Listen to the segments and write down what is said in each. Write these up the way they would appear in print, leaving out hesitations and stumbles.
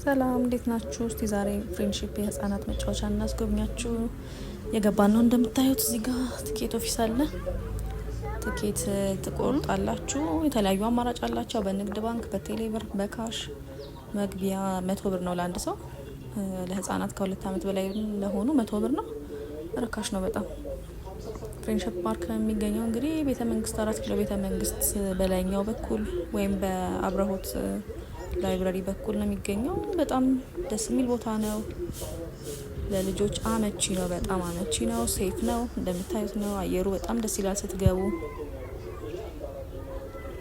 ሰላም፣ እንዴት ናችሁ? እስቲ ዛሬ ፍሬንድሺፕ የህጻናት መጫወቻ እናስጎብኛችሁ የገባን ነው። እንደምታዩት እዚህ ጋር ticket office አለ። ትኬት ትቆርጣላችሁ። የተለያዩ አማራጭ አላቸው። በንግድ ባንክ፣ በቴሌብር፣ በ cash። መግቢያ 100 ብር ነው ለአንድ ሰው። ለህጻናት ከ2 አመት በላይ ለሆኑ 100 ብር ነው። ርካሽ ነው በጣም። ፍሬንድሺፕ ፓርክ የሚገኘው እንግዲህ ቤተ መንግስት፣ 4 ኪሎ ቤተ መንግስት በላይኛው በኩል ወይም በአብረሆት library በኩል ነው የሚገኘው። በጣም ደስ የሚል ቦታ ነው። ለልጆች አመቺ ነው። በጣም አመቺ ነው። Safe ነው። እንደምታዩት ነው። አየሩ በጣም ደስ ይላል ስትገቡ።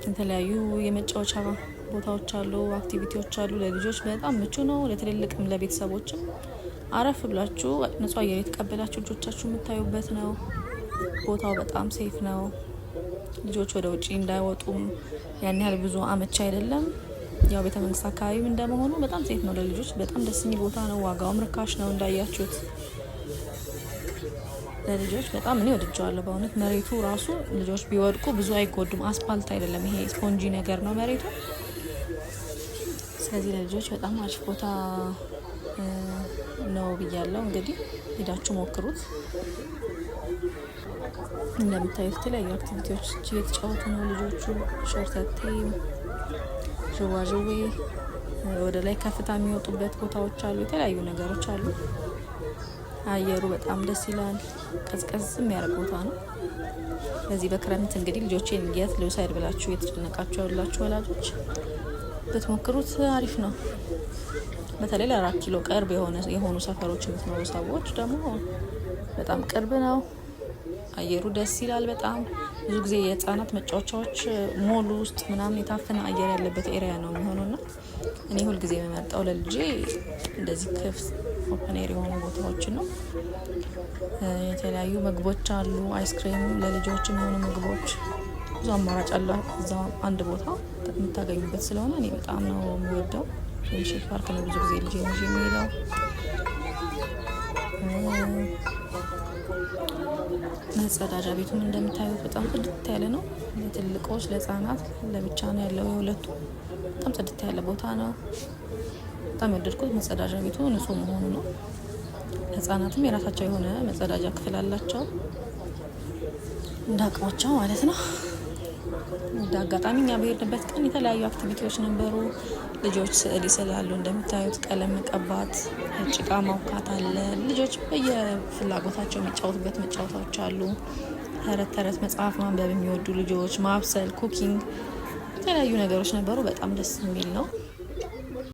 የተለያዩ የመጫወቻ ቦታዎች አሉ፣ activity ዎች አሉ። ለልጆች በጣም ምቹ ነው። ለትልልቅም ለቤተሰቦችም አረፍ ብላችሁ ንጹህ አየር የተቀበላችሁ ልጆቻችሁ የምታዩበት ነው። ቦታው በጣም safe ነው። ልጆች ወደ ውጭ እንዳይወጡም ያን ያህል ብዙ አመቺ አይደለም። ያው ቤተ መንግስት አካባቢም እንደመሆኑ በጣም safe ነው። ለልጆች በጣም ደስ የሚል ቦታ ነው። ዋጋውም ርካሽ ነው እንዳያችሁት። ለልጆች በጣም እኔ ወድጀዋለሁ በእውነት። መሬቱ ራሱ ልጆች ቢወድቁ ብዙ አይጎዱም። አስፓልት አይደለም፣ ይሄ spongy ነገር ነው መሬቱ። ስለዚህ ለልጆች በጣም አሪፍ ቦታ ነው ብያለሁ። እንግዲህ ሄዳችሁ ሞክሩት። እንደምታዩት የተለያዩ activity ዎች እየተጫወቱ ነው ልጆቹ። ሸርተቴ፣ ዥዋዥዌ፣ ወደ ላይ ከፍታ የሚወጡበት ቦታዎች አሉ። የተለያዩ ነገሮች አሉ። አየሩ በጣም ደስ ይላል። ቀዝቀዝ የሚያደርግ ቦታ ነው። በዚህ በክረምት እንግዲህ ልጆቼን የት ልውሰድ ብላችሁ እየተጨነቃችሁ ያላችሁ ወላጆች ብትሞክሩት አሪፍ ነው። በተለይ ለ4 ኪሎ ቅርብ የሆኑ ሰፈሮች የምትኖሩ ሰዎች ደግሞ በጣም ቅርብ ነው። አየሩ ደስ ይላል በጣም። ብዙ ጊዜ የህጻናት መጫወቻዎች ሞሉ ውስጥ ምናምን የታፈነ አየር ያለበት area ነው የሚሆነው እና እኔ ሁልጊዜ የምመርጠው ለልጄ እንደዚህ ክፍት open air የሆኑ ቦታዎችን ነው። የተለያዩ ምግቦች አሉ፣ አይስክሬም፣ ለልጆች የሚሆኑ ምግቦች፣ ብዙ አማራጭ አለ እዛ አንድ ቦታ የምታገኙበት ስለሆነ እኔ በጣም ነው የምወደው። ፍሬንድሺፕ ፓርክ ነው ብዙ ጊዜ ልጄን ይዤ የምሄደው። መጸዳጃ ቤቱም እንደምታዩት በጣም ጽድት ያለ ነው። ለትልቆች ለህጻናት ለብቻ ነው ያለው የሁለቱ። በጣም ጽድት ያለ ቦታ ነው። በጣም የወደድኩት መጸዳጃ ቤቱ ንጹህ መሆኑ ነው። ህጻናትም የራሳቸው የሆነ መጸዳጃ ክፍል አላቸው፣ እንደ አቅማቸው ማለት ነው። እንደ አጋጣሚ እኛ በሄድንበት ቀን የተለያዩ activity ዎች ነበሩ። ልጆች ስዕል ይስላሉ እንደምታዩት፣ ቀለም መቀባት፣ ጭቃ ማቡካት አለ። ልጆች በየፍላጎታቸው የሚጫወቱበት መጫወታዎች አሉ። ተረት ተረት መጽሐፍ ማንበብ የሚወዱ ልጆች፣ ማብሰል፣ cooking፣ የተለያዩ ነገሮች ነበሩ። በጣም ደስ የሚል ነው።